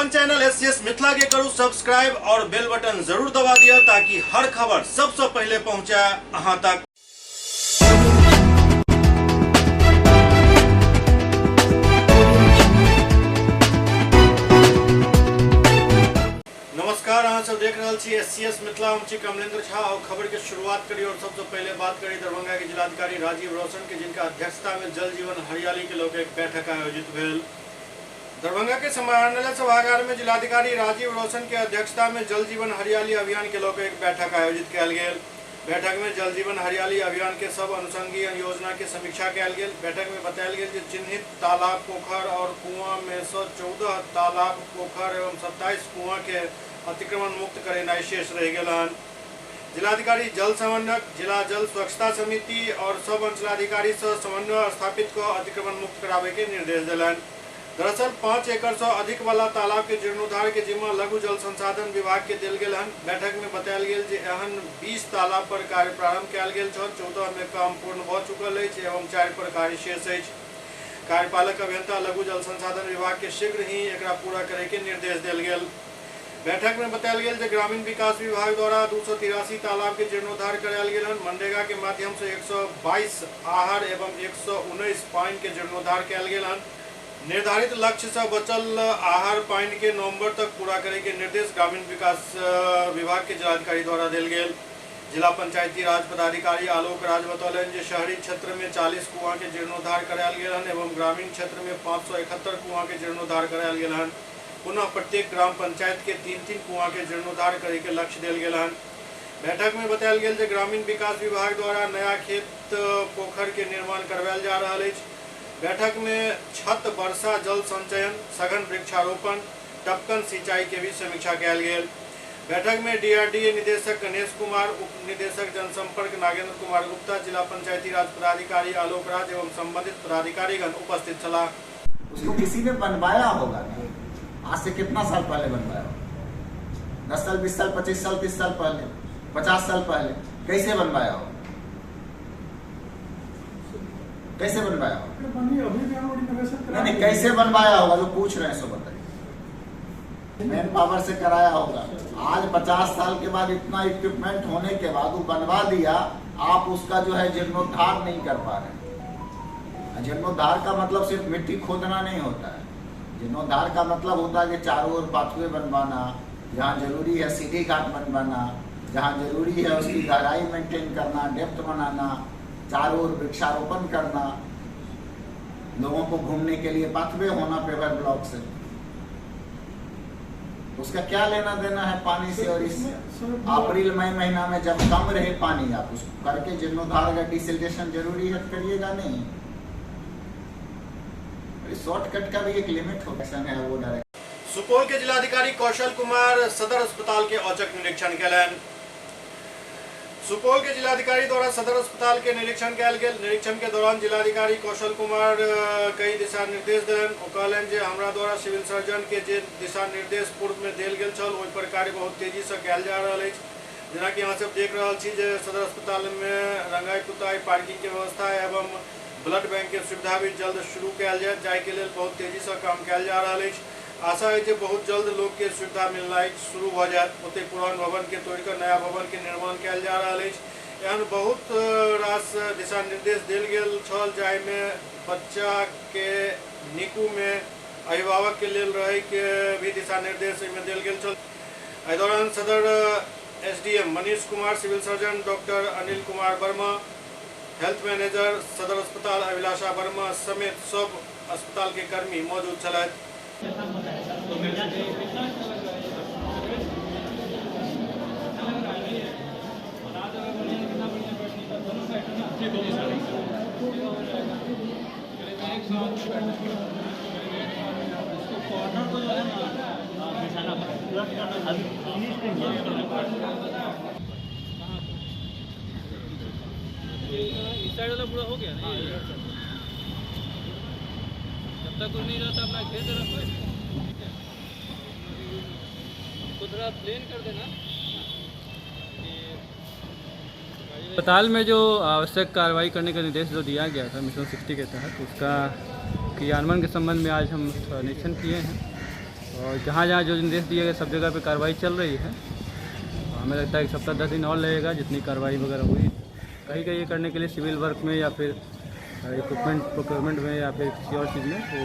अपन channel SCS Mithila के करू सब्सक्राइब और बेल बटन जरूर दबा दिया ताकि हर खबर सबसे पहले पहुंचे अहां तक। नमस्कार, अहाँ सब देख रहल छी एससीएस मिथिला, हम छी कमलेंद्र झा और खबर के शुरुआत करी और सबसे पहले बात करी दरभंगा के जिलाधिकारी राजीव रोशन के, जिनका अध्यक्षता में जल जीवन हरियाली के लऽ एक बैठक आयोजित भेल। दरभंगा के समाहरणालय सभागार में जिलाधिकारी राजीव रोशन के अध्यक्षता में जल जीवन हरियाली अभियान के लऽ एक बैठक आयोजित कयल गेल। बैठक में जल जीवन हरियाली अभियान के सब अनुषंगी योजना के समीक्षा कयल गेल। बैठक में बतायल गेल जे चिन्हित तालाब, पोखर और कुआं में से 14 तालाब, पोखर एवं 27 कुआं के अतिक्रमण मुक्त करेनाइ शेष रहि गेल हन। जिलाधिकारी जल समन्वयक, जिला जल स्वच्छता समिति और सब अंचलाधिकारी से समन्वय स्थापित कऽ अतिक्रमण मुक्त कराबे के निर्देश देलनि। दरअसल 5 एकड़ से अधिक वाला तालाब के जीर्णोद्धार के जिम्मा लघु जल संसाधन विभाग के देल गेल हन। बैठक में बतायल गेल जे एहन 20 तालाब पर कार्य प्रारंभ कयल गेल छल, 14 में काम पूर्ण भऽ चुकल अछि एवं 4 पर कार्य शेष अछि। कार्यपालक अभियंता लघु जल संसाधन विभाग के शीघ्र ही एकरा पूरा करे के निर्देश देल गेल। बैठक में बतायल गेल जे ग्रामीण विकास विभाग द्वारा 283 तालाब के जीर्णोद्धार करायल गेल हन। मनरेगा के माध्यम से 122 आहर एवं 119 पानि के जीर्णोद्धार कयल गेल हन। निर्धारित लक्ष्य से बचल आहर पानि के नवंबर तक पूरा करे के निर्देश ग्रामीण विकास विभाग के जिलाधिकारी द्वारा देल गेल। जिला पंचायती राज पदाधिकारी आलोक राज बतौलनि जे शहरी क्षेत्र में 40 कुआं के जीर्णोद्धार करायल गेल हन एवं ग्रामीण क्षेत्र में 571 कुआं के जीर्णोद्धार करायल गेल हन। पुनः प्रत्येक ग्राम पंचायत के 3-3 कुआं के जीर्णोद्धार करे के लक्ष्य देल गेल हन। बैठक में बतायल गेल जे ग्रामीण विकास विभाग द्वारा नया खेत पोखर के निर्माण करवायल जा रहल अछि। बैठक में छत वर्षा जल संचयन, सघन वृक्षारोपण, टपकन सिंचाई के भी समीक्षा कयल गेल। बैठक में डीआरडीए निदेशक गणेश कुमार, उप निदेशक जनसंपर्क नागेंद्र कुमार गुप्ता, जिला पंचायती राज पदाधिकारी आलोक राज एवं संबंधित पदाधिकारीगण उपस्थित छलाह। उसको किसी ने बनवाया होगा ना, आज से कितना साल पहले बनवाया होगा, 10 साल, 20 साल, 25 साल, 30 साल पहले, 50 साल पहले, कैसे बनवाया होगा, कैसे बनवाया होगा? नहीं, कैसे बनवाया होगा जो पूछ रहे हैं सो बताइए। मैन पावर से कराया होगा। आज 50 साल के बाद इतना इक्विपमेंट होने के बाद वो बनवा दिया, आप उसका जो है जीर्णोद्धार नहीं कर पा रहे। जीर्णोद्धार का मतलब सिर्फ मिट्टी खोदना नहीं होता है। जीर्णोद्धार का मतलब होता है कि चारों ओर पाथवे बनवाना, जहाँ जरूरी है सीढ़ी घाट बनवाना, जहाँ जरूरी है उसकी गहराई मेंटेन करना, डेप्थ बनाना, चारों ओर वृक्षारोपण करना, लोगों को घूमने के लिए पाथवे होना पेवर ब्लॉक से। उसका क्या लेना देना है पानी से? और इस अप्रैल मई महीना में जब कम रहे पानी, आप उसको करके जीर्णोद्धार का डिसिल्टेशन जरूरी है करिएगा नहीं। शॉर्टकट का भी एक लिमिट होता है वो डायरेक्ट। सुपौल के जिलाधिकारी कौशल कुमार सदर अस्पताल के औचक निरीक्षण कयलनि। सुपौल के जिलाधिकारी द्वारा सदर अस्पताल के निरीक्षण कयल गेल। निरीक्षण के दौरान जिलाधिकारी कौशल कुमार कई दिशा निर्देश देलनि। ओ कहलनि जे हमरा द्वारा सिविल सर्जन के जे दिशा निर्देश पूर्व में देल गेल छल ओहि पर कार्य बहुत तेजी से कयल जा रहल अछि। जेनाकि अहाँ सब देख रहल छी जे सदर अस्पताल में रंगाई पुताई, पार्किंग के व्यवस्था एवं ब्लड बैंक के सुविधा भी जल्द शुरू कयल जायत, जाहि के लेल बहुत तेजी से काम कयल जा रहल अछि। आशा है जे बहुत जल्द लोग के सुविधा मिलनाइ शुरू भऽ जायत। ओतहि पुरान भवन के तोड़िकऽ नया भवन के निर्माण कयल जा रहल अछि। एहन बहुत रास दिशा निर्देश देल गेल छल जाहिमे बच्चा के निकू में अभिभावक के लेल रहै के भी दिशा निर्देश एहिमे देल गेल छल। एहि दौरान सदर SDM Manish Kumar, civil surgeon doctor Anil Kumar Verma, health manager सदर अस्पताल अभिलाषा वर्मा समेत सब अस्पताल के कर्मी मौजूद छलथि। इस साइड वाला पूरा हो गया ना, जब तक कुछ नहीं रहता अपना खेत रखो इसको, ठीक है। तो थोड़ा प्लेन कर देना। अस्पताल में जो आवश्यक कार्रवाई करने का निर्देश जो दिया गया था मिशन 60 के तहत, उसका क्रियान्वयन के संबंध में आज हम थोड़ा निरीक्षण किए हैं और जहाँ जहाँ जो निर्देश दिए गए सब जगह पे कार्रवाई चल रही है। हमें लगता है कि सप्ताह 10 दिन और लगेगा, जितनी कार्रवाई वगैरह हुई कहीं कहीं करने के लिए सिविल वर्क में या फिर इक्विपमेंट प्रोक्योरमेंट में या फिर किसी और चीज़ में, तो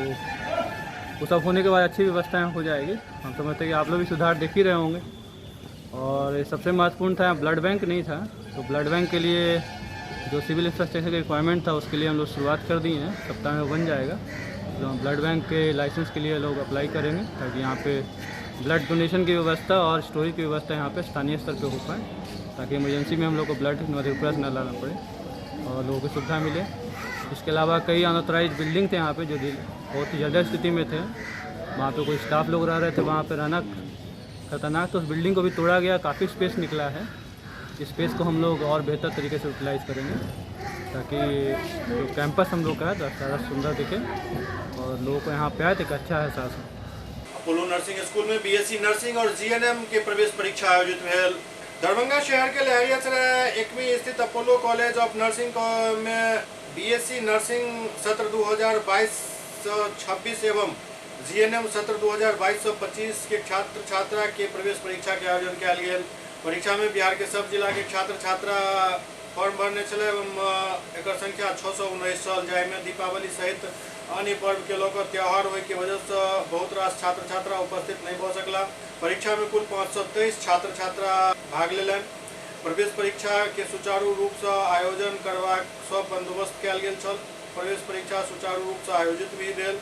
वो सब होने के बाद अच्छी व्यवस्थाएँ हो जाएगी। हम समझते हैं कि आप लोग भी सुधार देख ही रहे होंगे। और सबसे महत्वपूर्ण था ब्लड बैंक नहीं था, तो ब्लड बैंक के लिए जो सिविल इंफ्रास्ट्रक्चर का रिक्वायरमेंट था उसके लिए हम लोग शुरुआत कर दिए हैं। सप्ताह में बन जाएगा। तो हम ब्लड बैंक के लाइसेंस के लिए लोग अप्लाई करेंगे ताकि यहाँ पे ब्लड डोनेशन की व्यवस्था और स्टोरेज की व्यवस्था यहाँ पे स्थानीय स्तर पे हो पाए, ताकि इमरजेंसी में हम लोग को ब्लड मधेपुरा से न लाना पड़े और लोगों को सुविधा मिले। इसके अलावा कई अनऑथराइज बिल्डिंग थे यहाँ पर जो बहुत ही जर्जर स्थिति में थे, वहाँ पर कोई स्टाफ लोग रह रहे थे, वहाँ पर रहना खतरनाक, तो उस बिल्डिंग को भी तोड़ा गया। काफ़ी स्पेस निकला है, स्पेस को हम लोग और बेहतर तरीके से यूटिलाइज़ करेंगे ताकि जो कैंपस हम लोग का है ज़्यादा सुंदर दिखे और लोगों को यहाँ पे आए तो एक अच्छा एहसास हो। अपोलो नर्सिंग स्कूल में बीएससी नर्सिंग और जीएनएम के प्रवेश परीक्षा आयोजित भेल। दरभंगा शहर के लहरियासराय एकमी स्थित अपोलो कॉलेज ऑफ नर्सिंग में बीएससी नर्सिंग सत्र 2022-26 एवं जीएनएम सत्र 2022-25 के छात्र छात्रा के प्रवेश परीक्षा के आयोजन कयल गेल। परीक्षा में बिहार के सब जिला के छात्र छात्रा फॉर्म भरने छलै एवं एकर संख्या 619 छल, जाहिमे दीपावली सहित अन्य पर्व के लऽ कऽ त्यौहार होय के वजह से बहुत रास छात्र छात्रा उपस्थित नहीं भऽ सकला। परीक्षा में कुल 523 छात्र छात्रा भाग लेलनि। प्रवेश परीक्षा के सुचारू रूप से आयोजन करबाक सब बंदोबस्त कयल गेल छल। प्रवेश परीक्षा सुचारू रूप से आयोजित भी भेल।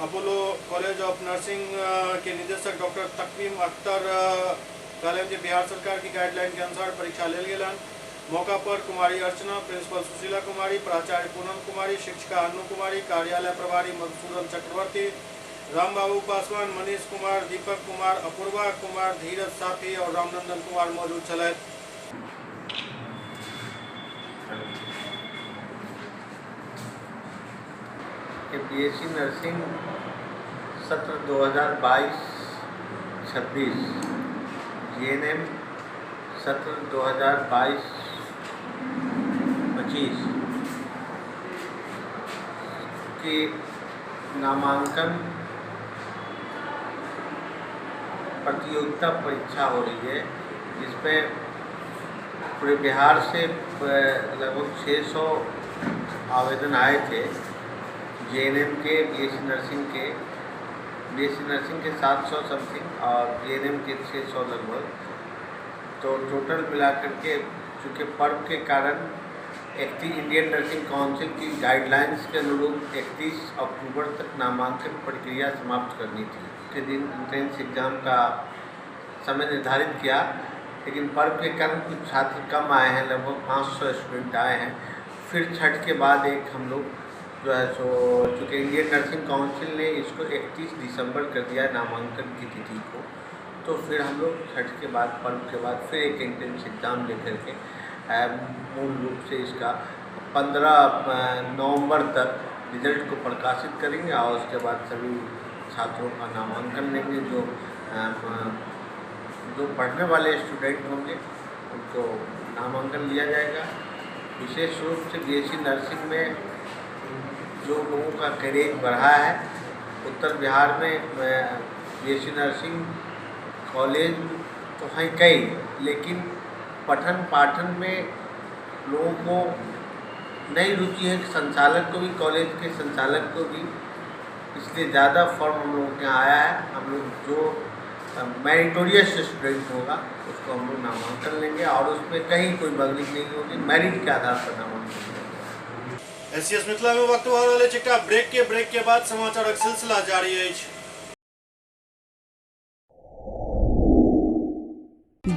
अपोलो कॉलेज ऑफ नर्सिंग के निदेशक डॉक्टर तकवीम अख्तर कहलनि जे बिहार सरकार की गाइडलाइन के अनुसार परीक्षा लेल गेल हन। मौका पर कुमारी अर्चना, प्रिंसिपल सुशीला कुमारी, प्राचार्य पूनम कुमारी, शिक्षिका अनु कुमारी, कार्यालय प्रभारी मधुसूदन चक्रवर्ती, रामबाबू पासवान, मनीष कुमार, दीपक कुमार, अपूर्वा कुमार, धीरज साफी और रामनंदन कुमार मौजूद छलथि। बीएससी नर्सिंग सत्र 2022-26, जीएनएम सत्र 2022-25 के नामांकन प्रतियोगिता परीक्षा हो रही है, जिसमें पूरे बिहार से लगभग 600 आवेदन आए थे। जीएनएम के, बीएससी नर्सिंग के, बीएससी नर्सिंग के 700 समथिंग और जीएनएम के 600 लगभग। तो टोटल मिलाकर के, चूँकि पर्व के कारण 31 इंडियन नर्सिंग काउंसिल की गाइडलाइंस के अनुरूप 31 अक्टूबर तक नामांकन प्रक्रिया समाप्त करनी थी। के दिन एंट्रेंस एग्ज़ाम का समय निर्धारित किया, लेकिन पर्व के कारण कुछ छात्र कम आए हैं, लगभग 500 स्टूडेंट आए हैं। फिर छठ के बाद एक हम लोग जो है सो, चूँकि इंडियन नर्सिंग काउंसिल ने इसको 31 दिसंबर कर दिया नामांकन की तिथि को, तो फिर हम लोग छठ के बाद, पर्व के बाद फिर एक एंट्रेंस एग्ज़ाम लेकर के मूल रूप से इसका 15 नवंबर तक रिजल्ट को प्रकाशित करेंगे और उसके बाद सभी छात्रों का नामांकन लेंगे। जो पढ़ने वाले स्टूडेंट होंगे उनको नामांकन लिया जाएगा। विशेष रूप से बीएससी नर्सिंग में जो लोगों का क्रेज बढ़ा है, उत्तर बिहार में बीएससी नर्सिंग कॉलेज तो हैं कई, लेकिन पठन पाठन में लोगों को नई रुचि है, संचालक को भी, कॉलेज के संचालक को भी, इसलिए ज़्यादा फॉर्म हम लोगों के यहाँ आया है। हम लोग जो मेरिटोरियस स्टूडेंट होगा उसको हम लोग नामांकन लेंगे और उसमें कहीं कोई बदली नहीं होगी, मेरिट के आधार पर नामांकन लेंगे। एससीएस मिथिला में वक्त भऽ रहल अछि एकटा ब्रेक के बाद समाचारक सिलसिला जारी अछि।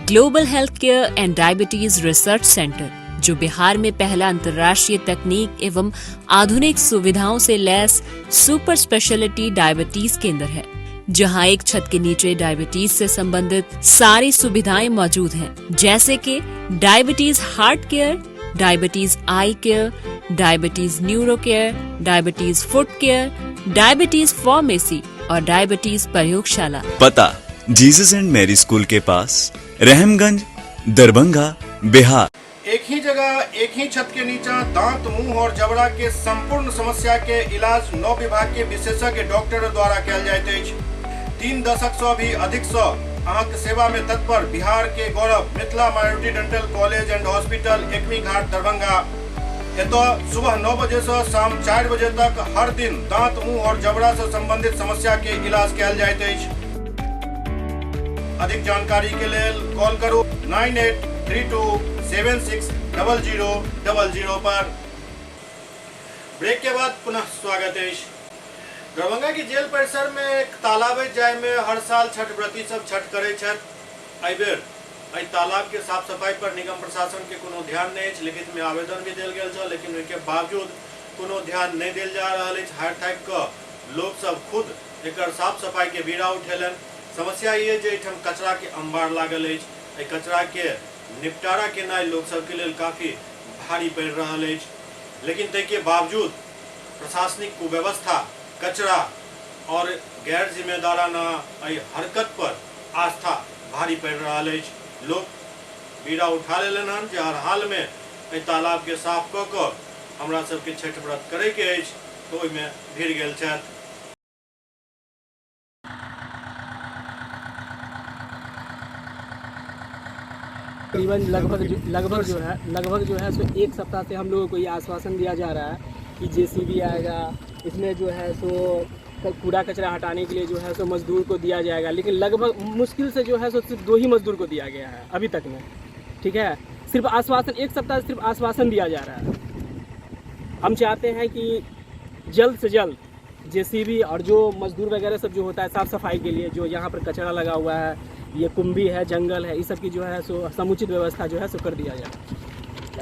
Global health care and diabetes research centre, जो बिहार में पहला अंतर्राष्ट्रीय तकनीक एवं आधुनिक सुविधाओं से लैस सुपर स्पेशलिटी डायबिटीज केंद्र है, जहां एक छत के नीचे डायबिटीज से संबंधित सारी सुविधाएं मौजूद हैं, जैसे कि diabetes heart care, diabetes eye care, diabetes neuro care, diabetes foot care, diabetes pharmacy और डायबिटीज प्रयोगशाला। पता जीसस एंड मैरी स्कूल के पास, रहमगंज, दरभंगा, बिहार। एक ही जगह एक ही छत के नीचा दांत, मुंह और जबड़ा के संपूर्ण समस्या के इलाज 9 विभाग के विशेषज्ञ डॉक्टर द्वारा कयल जाइत अछि। 3 दशक से भी अधिक से अहाँके सेवा में तत्पर बिहार के गौरव Mithila minority dental college and hospital, Ekmi Ghat, Darbhanga. एतऽ सुबह 9 बजे से शाम 4 बजे तक हर दिन दांत, मुंह और जबड़ा से संबंधित समस्या के इलाज कयल जाइत अछि। अधिक जानकारी के लेल कॉल करू 983276 0000 पर। ब्रेक के बाद पुनः स्वागत अछि। दरभंगा के जेल परिसर में एक तालाब है जाहिमे हर साल छठ व्रती सब छठ करै छथि। एहि बेर एहि तालाब के साफ सफाई पर निगम प्रशासन के कोनो ध्यान नहीं अछि। लिखित में आवेदन भी देल गेल छल, लेकिन ओहिके बावजूद कोनो ध्यान नहीं देल जा रहल अछि। हारि थाकि कऽ लोक सब खुद एकर साफ सफाई के बीड़ा उठेलनि। समस्या ई अछि जे एहिठाम कचरा के अंबार लागल अछि। एहि कचरा के निपटारा केनाइ लोक सबके लेल काफी भारी पड़ि रहल अछि, लेकिन ताहिके बावजूद प्रशासनिक कुव्यवस्था, कचरा और गैर जिम्मेदाराना एहि हरकत पर आस्था भारी पड़ि रहल अछि। लोक बीड़ा उठा लेलनि हन जे हर हाल में एहि तालाब के साफ कऽ कऽ हमरा सबके छठि व्रत करैके अछि, तऽ ओहिमे भिड़ गेल छथि। करीबन लगभग जो है सो 1 सप्ताह से हम लोगों को ये आश्वासन दिया जा रहा है कि जेसीबी आएगा, इसमें जो है सो कूड़ा कचरा हटाने के लिए जो है सो मजदूर को दिया जाएगा, लेकिन लगभग मुश्किल से जो है सो सिर्फ 2 ही मजदूर को दिया गया है अभी तक में। ठीक है, सिर्फ आश्वासन, 1 सप्ताह से सिर्फ आश्वासन दिया जा रहा है। हम चाहते हैं कि जल्द से जल्द जेसीबी और जो मजदूर वगैरह सब जो होता है साफ़ सफाई के लिए, जो यहाँ पर कचरा लगा हुआ है, ये कुंभी है, जंगल है, इस सब की जो है सो समुचित व्यवस्था जो है सो कर दिया जाए।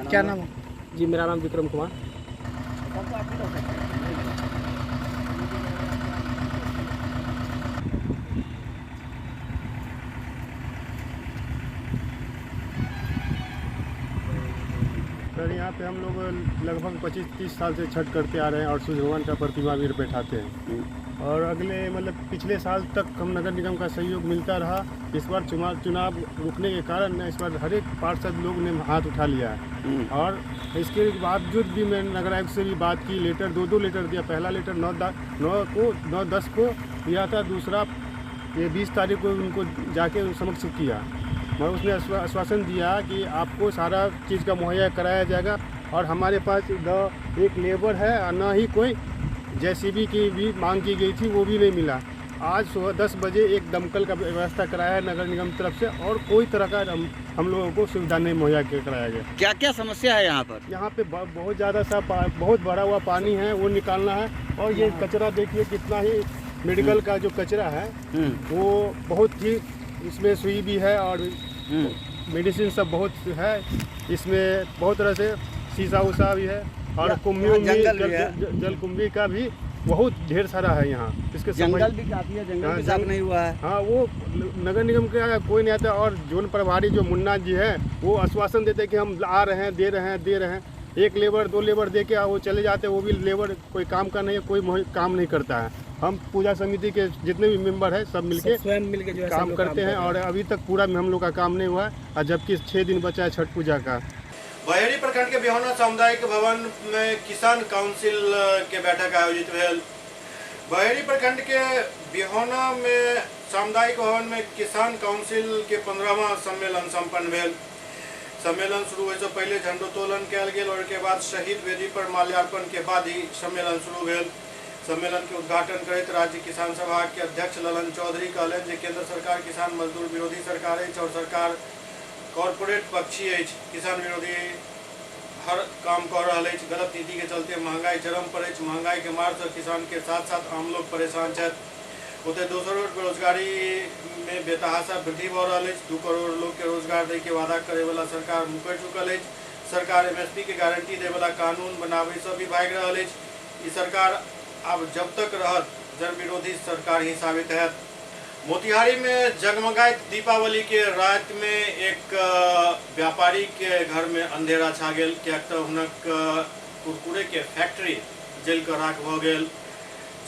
क्या नाम है? जी, मेरा नाम विक्रम कुमार। सर, यहाँ पे हम लोग लगभग 25-30 साल से छठ करते आ रहे हैं और सूर्य भगवान का प्रतिमा भी बैठाते हैं और अगले मतलब पिछले साल तक हम नगर निगम का सहयोग मिलता रहा। इस बार चुनाव रुकने के कारण इस बार हर एक पार्षद लोग ने हाथ उठा लिया है और इसके बावजूद भी मैं नगर आयुक्त से भी बात की, लेटर 2-2 लेटर दिया। पहला लेटर 9/10 को दिया था, दूसरा ये 20 तारीख को उनको जाके समक्ष किया, मगर उसने आश्वासन दिया कि आपको सारा चीज़ का मुहैया कराया जाएगा और हमारे पास न एक लेबर है और न ही कोई जेसीबी की भी मांग की गई थी, वो भी नहीं मिला। आज सुबह 10 बजे एक दमकल का व्यवस्था कराया है नगर निगम तरफ से और कोई तरह का हम लोगों को सुविधा नहीं मुहैया कराया गया। क्या क्या समस्या है यहाँ पर? यहाँ पे बहुत ज़्यादा सा बहुत भरा हुआ पानी है, वो निकालना है और ये कचरा देखिए कितना ही मेडिकल का जो कचरा है वो बहुत ही, इसमें सुई भी है और मेडिसिन सब बहुत है, इसमें बहुत तरह से शीशा उषा भी है और कुंभी जंगल भी है। जल कुंभी का भी बहुत ढेर सारा है यहाँ। इसके जंगल भी काफ़ी है, जंगल भी साफ नहीं हुआ है। हाँ, वो नगर निगम के कोई नहीं आता और जोन प्रभारी जो मुन्ना जी है वो आश्वासन देते हैं कि हम आ रहे हैं, दे रहे हैं, दे रहे हैं। 1 लेबर 2 लेबर दे के वो चले जाते हैं, वो भी लेबर कोई काम का नहीं है, कोई काम नहीं करता है। हम पूजा समिति के जितने भी मेंबर हैं सब मिलके स्वयं मिलके जो है काम करते हैं और अभी तक पूरा हम लोग का काम नहीं हुआ है और जबकि 6 दिन बचा है छठ पूजा का। बहेड़ी प्रखंड के बिहौना सामुदायिक भवन में किसान काउंसिल के बैठक आयोजित भेल। बहेड़ी प्रखंड के बिहौना में सामुदायिक भवन में किसान काउंसिल के 15वां सम्मेलन संपन्न भेल। सम्मेलन शुरू होय से पहले झंडोत्तोलन कयल गेल और के बाद शहीद वेदी पर माल्यार्पण के बाद ही सम्मेलन शुरू भेल। सम्मेलन के उद्घाटन करैत राज्य किसान सभा के अध्यक्ष ललन चौधरी कहलनि जे केंद्र सरकार किसान मजदूर विरोधी सरकार अछि और सरकार कॉरपोरेट पक्षी अछि, किसान विरोधी हर काम कऽ रहल अछि। गलत नीति के चलते महंगाई चरम पर अछि। महंगाई के मार से किसान के साथ साथ आम लोग परेशान छथि। ओतय दोसर ओर बेरोजगारी में बेतहाशा वृद्धि भऽ रहल अछि। 2 करोड़ लोग के रोजगार दै के वादा करे वाला सरकार मुकरि चुकल अछि। सरकार एमएसपी के गारंटी दै वाला कानून बनाबै से भी भागि रहल अछि। ई सरकार आब जब तक रहत जन विरोधी सरकार ही साबित हैत। मोतिहारी में जगमगाइत दीपावली के रात में एक व्यापारी के घर में अंधेरा छा गेल, किएक तऽ हुनक कुरकुरे के फैक्ट्री जलि कऽ राख भऽ गेल।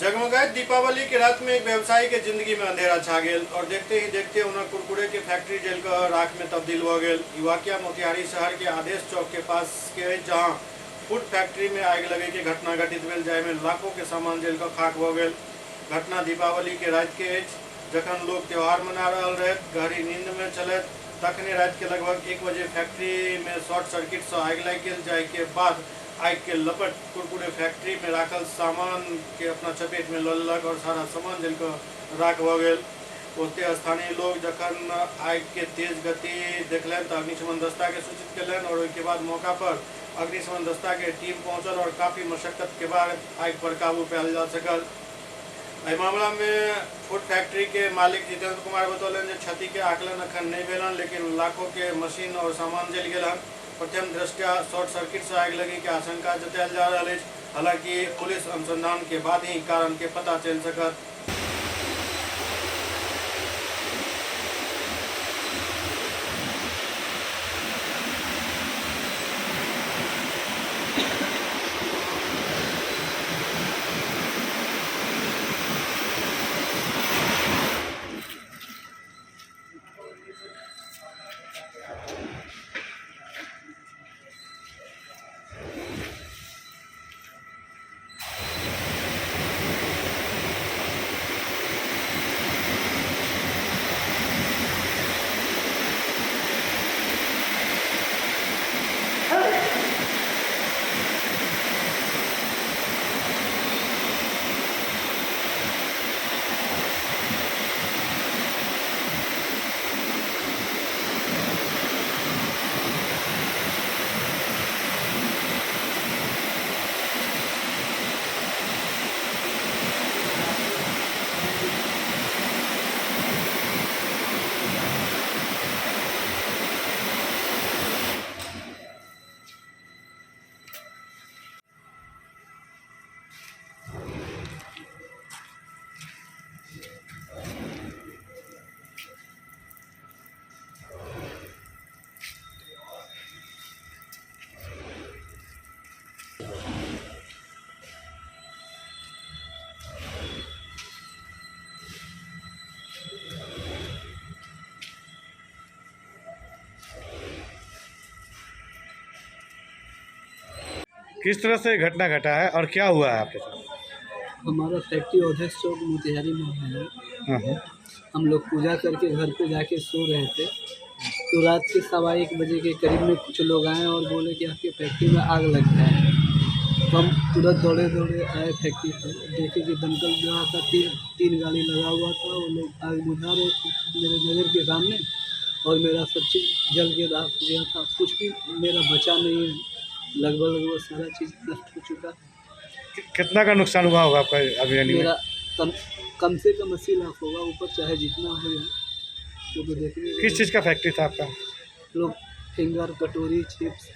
जगमगाइत दीपावली के रात में एक व्यवसायी के जिंदगी में अंधेरा छा गेल और देखते ही देखते हुनक कुरकुरे के फैक्ट्री जलि कऽ राख में तब्दील भऽ गेल। ई वाकया मोतिहारी शहर के आदेश चौक के पास के अछि, जहाँ फूड फैक्ट्री में आगि लगे के घटना घटित भेल, जाहिमे लाखों के सामान जलि कऽ खाक भऽ गेल। घटना दीपावली के रात के अछि। जखन लोग त्योहार मना रहल रहथि, गहरी नींद में छलथि, तखने राति के लगभग 1 बजे फैक्ट्री में शॉर्ट सर्किट से आगि लागि गेल, जाहि के बाद आगि के लपट कुरकुरे फैक्ट्री में राखल सामान के अपना चपेट में लऽ लेलक और सारा सामान जलि कऽ राख भऽ गेल। ओते स्थानीय लोग जखन आगि के तेज गति देखलनि तऽ अग्निशमन दस्ता के सूचित केलनि और ओहिके बाद मौका पर अग्निशमन दस्ता के टीम पहुंचल और काफ़ी मशक्कत के बाद आगि पर काबू पायल जा सकल। एहि मामला में फूड फैक्ट्री के मालिक जितेंद्र कुमार बतौलनि जे क्षति के आकलन अखन नहीं भेल हन, लेकिन लाखों के मशीन और सामान जलि गेल हन। प्रथम दृष्टया शॉर्ट सर्किट से आगि लगे के आशंका जतायल जा रहल अछि। हालांकि पुलिस अनुसंधान के बाद ही कारण के पता चलि सकत। किस तरह से घटना घटा है और क्या हुआ है आपके साथ? हमारा फैक्ट्री अवधेश चौक मोतिहारी में है। हम लोग पूजा करके घर पे जाके सो रहे थे तो रात के 1:15 बजे के करीब में कुछ लोग आए और बोले कि आपके फैक्ट्री में आग लग गया है। तो हम तुरंत दौड़े दौड़े आए फैक्ट्री पर, देखे कि दमकल विभाग का तीन गाड़ी लगा हुआ था। वो लोग आग बुझा रहे थे मेरे नज़र के सामने और मेरा सब चीज़ जल के राख हो गया था। कुछ भी मेरा बचा नहीं है, लगभग सारा चीज़ नष्ट हो चुका है। कितना का नुकसान हुआ होगा आपका अभी? मेरा कम से कम 80 लाख होगा, ऊपर चाहे जितना हो जाए वो तो देखने। किस चीज़ का फैक्ट्री था आपका? लोग फिंगर, कटोरी, चिप्स।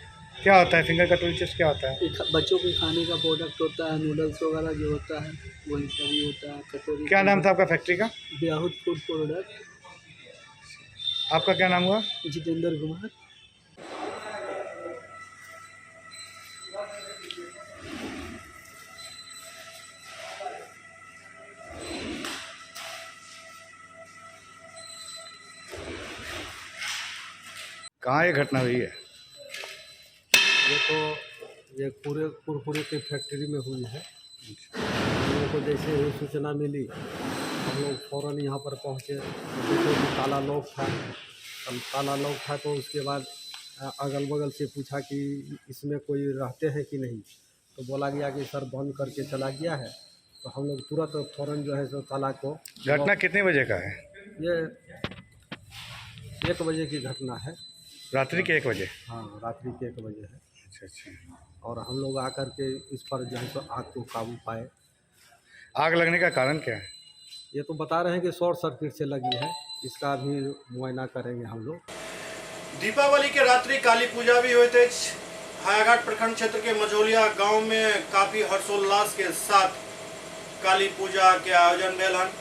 क्या होता है फिंगर, कटोरी, चिप्स क्या होता है? बच्चों के खाने का प्रोडक्ट होता है, नूडल्स वगैरह जो होता है वही सभी होता है। कटोरी। क्या नाम था आपका फैक्ट्री का? Byahut food product. आपका क्या नाम हुआ? जितेंद्र कुमार। कहाँ ये घटना हुई है? ये तो ये पूरे कुरकुरे के फैक्ट्री में हुई है। हम लोगों को जैसे ही सूचना मिली हम लोग फ़ौरन यहाँ पर पहुँचे। देखे कि ताला लॉक था। ताला लॉक था तो उसके बाद अगल बगल से पूछा कि इसमें कोई रहते हैं कि नहीं, तो बोला गया कि सर बंद करके चला गया है। तो हम लोग तुरंत फ़ौरन जो है सो ताला को। घटना कितने बजे का है? ये 1 बजे की घटना है। रात्रि के 1 बजे? हाँ, रात्रि के 1 बजे है। अच्छा अच्छा। और हम लोग आकर के इस पर जो है सो आग को काबू पाए। आग लगने का कारण क्या है? ये तो बता रहे हैं कि शॉर्ट सर्किट से लगी है, इसका भी मुआयना करेंगे हम लोग। दीपावली के रात्रि काली पूजा भी होते। हायाघाट प्रखंड क्षेत्र के मझौलिया गांव में काफी हर्षोल्लास के साथ काली पूजा के आयोजन भेल हन।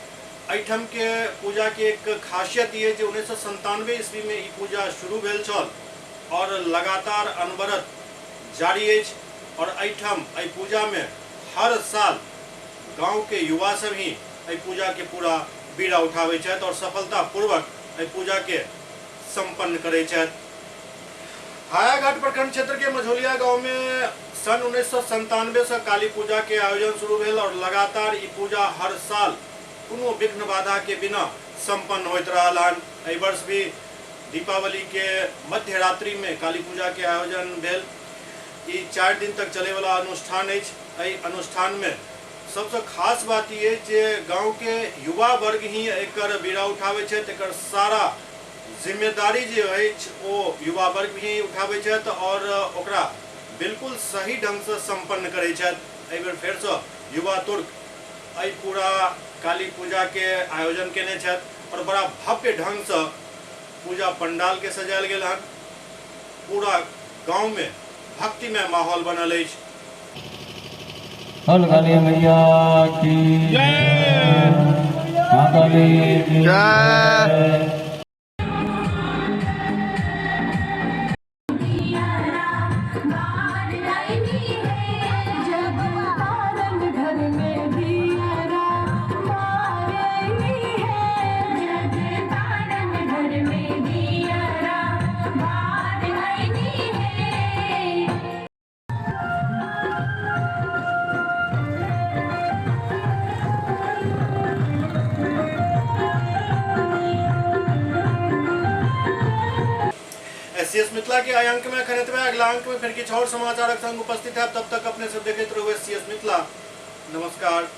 एहिठाम के पूजा के एक खासियत ये जे 1997 ईस्वी में ई पूजा शुरू भेल छल और लगातार अनवरत जारी अछि। और एहिठाम एहि पूजा में हर साल गांव के युवा सब ही एहि पूजा के पूरा बीड़ा उठाबै छथि और सफलतापूर्वक एहि पूजा के संपन्न करै छथि। हायाघाट प्रखंड क्षेत्र के मझौलिया गांव में सन 1997 से काली पूजा के आयोजन शुरू भेल और लगातार ई पूजा हर साल कोनो विघ्न बाधा के बिना सम्पन्न होइत रहल हन। एहि वर्ष भी दीपावली के मध्य रात्रि में काली पूजा के आयोजन भेल। ई 4 दिन तक चले वाला अनुष्ठान अछि। एहि अनुष्ठान में सबसे खास बात ई अछि जे गांव के युवा वर्ग ही एकर बीड़ा उठाबै छथि। एकर सारा जिम्मेदारी जे अछि ओ युवा वर्ग ही उठाबै छथि और ओकरा बिल्कुल सही ढंग से संपन्न करै छथि। एहि बेर फेरसँ युवा तुर्क एहि पूरा काली पूजा के आयोजन केने छथि और बड़ा भव्य ढंग से पूजा पंडाल के सजायल गेल हन। पूरा गांव में भक्तिमय माहौल बनल अछि। हल काली मैया की जय, माँ काली की जय। एससीएस मिथिला के आइ अंक में एखन एतबे। अगला अंक में फिर किछु और समाचारक संग उपस्थित है। तब तक अपने सब देखैत रहू एससीएस मिथिला। नमस्कार।